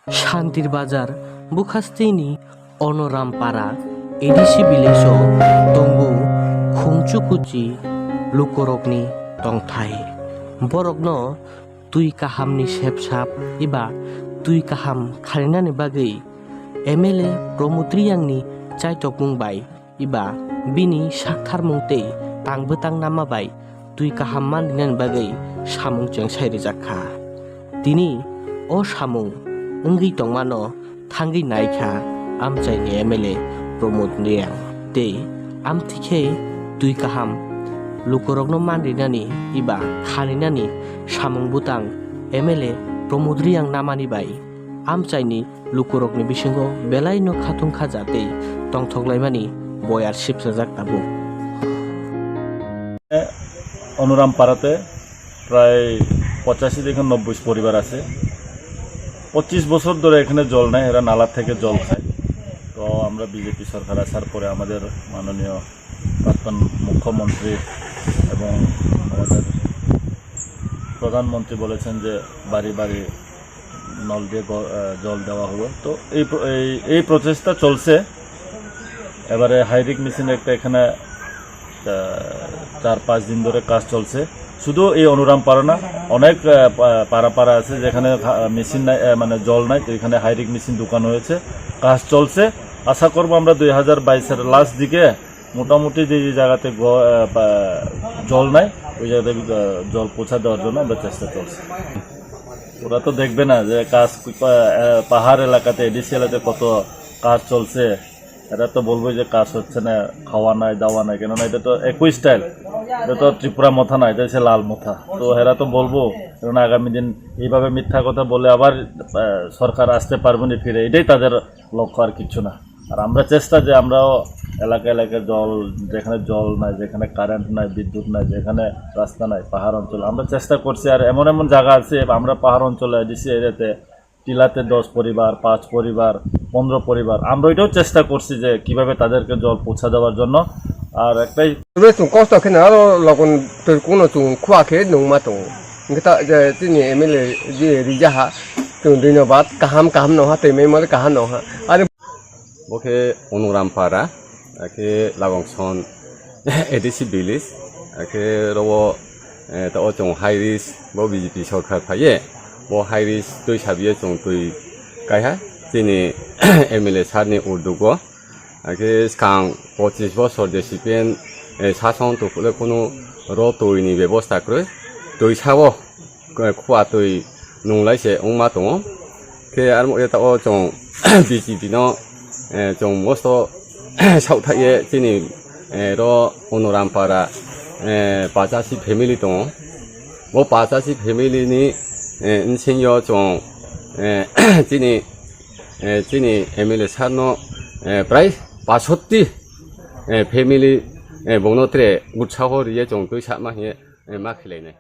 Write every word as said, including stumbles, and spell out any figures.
Shantir Bazar bukhasteni Onorampara A D C village o tongo khungchukuchi lukorokni tongthai. Borokno twi kahamni sepsap eba twi kaham kharinani bagwi M L A Pramod Riyangni chaitokmung bai eba bini saktharmung tei tang bwtang nama bai twi kaham manrinani bagwi samung chengsai rijak kha. Tini o samung wngwi tongmano thangwi nai kha amchaini M L A Pramod Riyang tei amtwi khe twi kaham lukorokno manrinani eba khaninani samung bwtang M L A Pramod Riyang namani bai amchaini lukurokni bisingo belaino khatung khaja tei tongthok laimani boyar sipsajak tabuk. অনুরাম পাড়াতে প্রায় পঁচাশি থেকে নব্বই পরিবার আছে। পঁচিশ বছর ধরে এখানে জল নাই, এরা নালা থেকে জল খায়। তো আমরা বিজেপি সরকার আসার পরে আমাদের মাননীয় প্রাক্তন মুখ্যমন্ত্রী এবং আমাদের প্রধানমন্ত্রী বলেছেন যে বাড়ি বাড়ি নল দিয়ে গ-, আহ, জল দেওয়া হবে। তো এই প্র-, এই, এই প্রচেষ্টা চলছে। এবারে হাইরিক মেশিন একটা এখানে, আহ, চার পাঁচ দিন ধরে কাজ চলছে। শুধু এই অনুরাম পাড়া না, অনেক, আহ, পা-, পাড়া পাড়া আছে যেখানে হা-, মেশিন নাই, আহ, মানে জল নাই, তো এখানে হাইরিক মেশিন ঢুকানো হয়েছে, কাজ চলছে। আশা করবো আমরা দুই হাজার বাইশের লাস্ট দিকে মোটামুটি যে যে জায়গাতে গ-, আহ, পা-, জল নাই, ওই জায়গাতে, আহ, জল পৌঁছা দেওয়ার জন্য আমরা চেষ্টা চলছে। ওরা তো দেখবে না যে কাজ, আহ, পাহাড় এলাকাতে, এডিসি এলাকাতে কত কাজ চলছে। এরা তো বলবে যে কাজ হচ্ছে না, খাওয়া নাই, দাওয়া নাই, কেননা এটা তো একই স্টাইল, এটা তো ত্রিপুরা মথা না, এটা হচ্ছে লাল মথা। তো এরা তো বলবো, কারণ আগামী দিন এইভাবে মিথ্যা কথা বলে আবার, আহ, সরকার আসতে পারবে না ফিরে, এটাই তাদের লক্ষ্য, আর কিচ্ছু না। আর আমরা চেষ্টা যে আমরাও এলাকা এলাকায় জল, যেখানে জল নাই, যেখানে কারেন্ট নাই, বিদ্যুৎ নাই, যেখানে রাস্তা নাই, পাহাড় অঞ্চল, আমরা চেষ্টা করছি। আর এমন এমন জায়গা আছে আমরা পাহাড় অঞ্চলে, এডিসি এরিয়াতে, টিলাতে দশ পরিবার, পাঁচ পরিবার, পনেরো পরিবার, আমরা ওইটাও চেষ্টা করছি যে কিভাবে তাদেরকে জল পৌঁছা দেওয়ার জন্য। আর একটাই Tabuk chwng kosto khe no aro lokon twi kuno chwng khua khe nungma tongo. Hwnkhe ta je chini M L A je rijaha chwng dhonyobad kaham kaham nongha twi memo kaham nongha. Ani Bo khe Onorampara, akhe Labangson A D C village, akhe rogo, eh, ta o chwng high risk bo B J P sorkar phaiye, bo high risk twi sabiye chwng twi kaiha chini M L A sir ni uddogo. Akhe swkang pochis bosor je C P M, eh, sason tongphuru kunu ro twi ni bebosta kwrwi. Twi sao, eh, khua twi nunglai se wngma tongo. Khe aro ta o chwng B J P no, eh, chwng mosto saohthaye chini, eh, ro Onorampara, eh, pachasi family tongo. Bo pachasi family ni, eh, bsingyo chwng, eh, chini eh, chini M L A sir no, eh, prai pasotti, eh, family, eh, bongno tre utsaho riye chwng twi sama hiye, eh, ma khilainai.